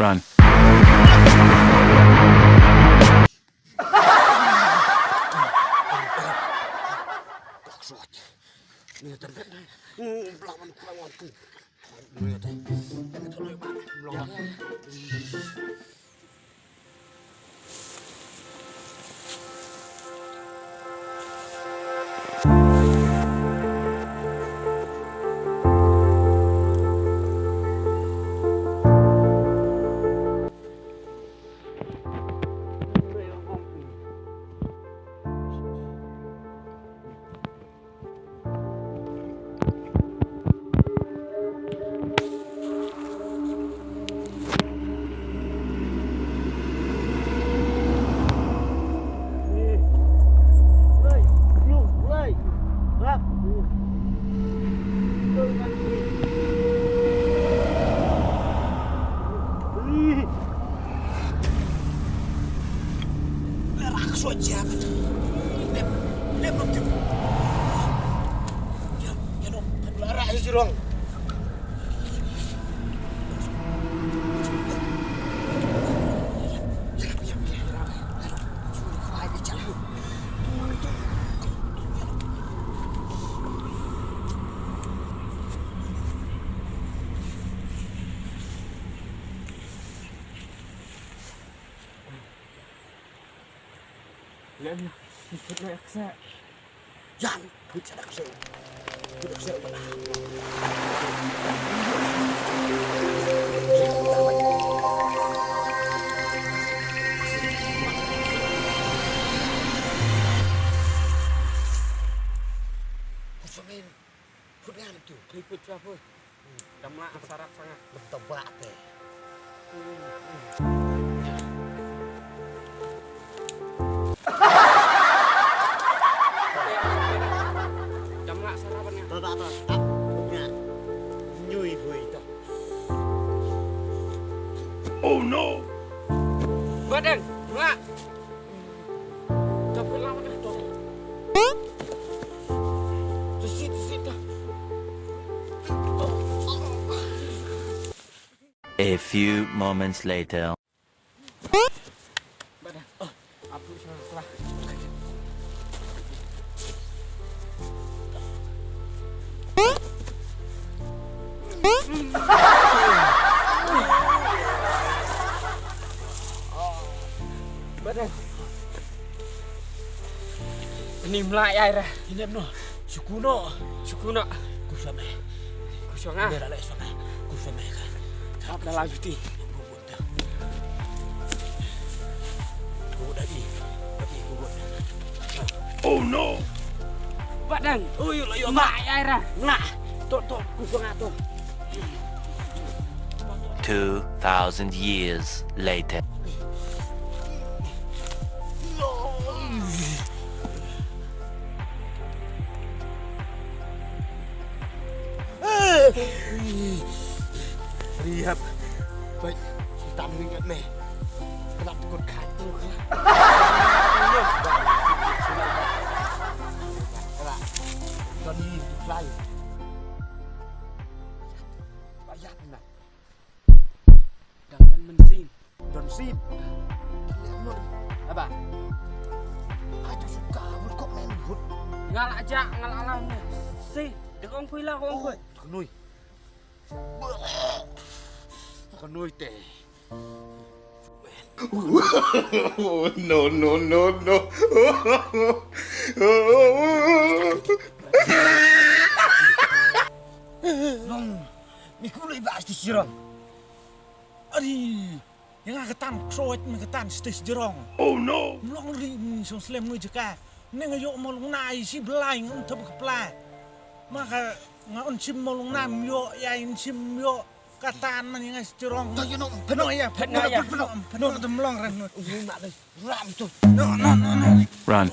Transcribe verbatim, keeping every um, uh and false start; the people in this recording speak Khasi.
Run. Len, ikut na eksa. Jan, ikut sa eksa. Ikut eksa. Kusumin. Put ngan tu. Put, put, put. Dam lah, sarak sangat. Betul bak teh. Dam lah, sarapan ya. Tuh, tuh, tuh. Tap, put ngan. Nyui bui tuh. Oh no. Badeng, lah. Dam lah, mana tu? Tesit, tesit dah. A few moments later. Bad dah. Apu salah. Bad dah. Ini mlai ai ra. Ini no. Suku no. Suku no. Kusame. Kusanga. Dah leh same. Kusame ka. Ap dalam piti. Kubut dah. Kubut lagi. Lagi kubut. Oh no. Badang. Oh, yuk, yuk. Mlai ai ra. Mlai. Tok, tok. Kusanga tok. Two thousand years later. Rihab. Baik, sultan ringat meh. Kena tekut katu. Kena. Kena. Kena. Bayar kena. Dang don mynsiem. Don mynsiem. Aba. Ai tu suka wut kok men wut. Nga la jak, nga la lam. Si, dek ong pui la, ong pui. Khnui. Khnui te. No, no, no, no. Long, mi kulai ba asti sirang. Ari, yang nga katan kroit me katan stis jerong. Oh no. Mlong ri, mm, song slem nui jeka. Neng yo mo long nai si belai ngam thap kepla. Maka nga on sim mo long nai myo ya in sim myo katan man yang stis jerong. Tayo no, peno ya, peno ya, peno, peno te mlong ren. Ram tu. No, no, no, no. Run.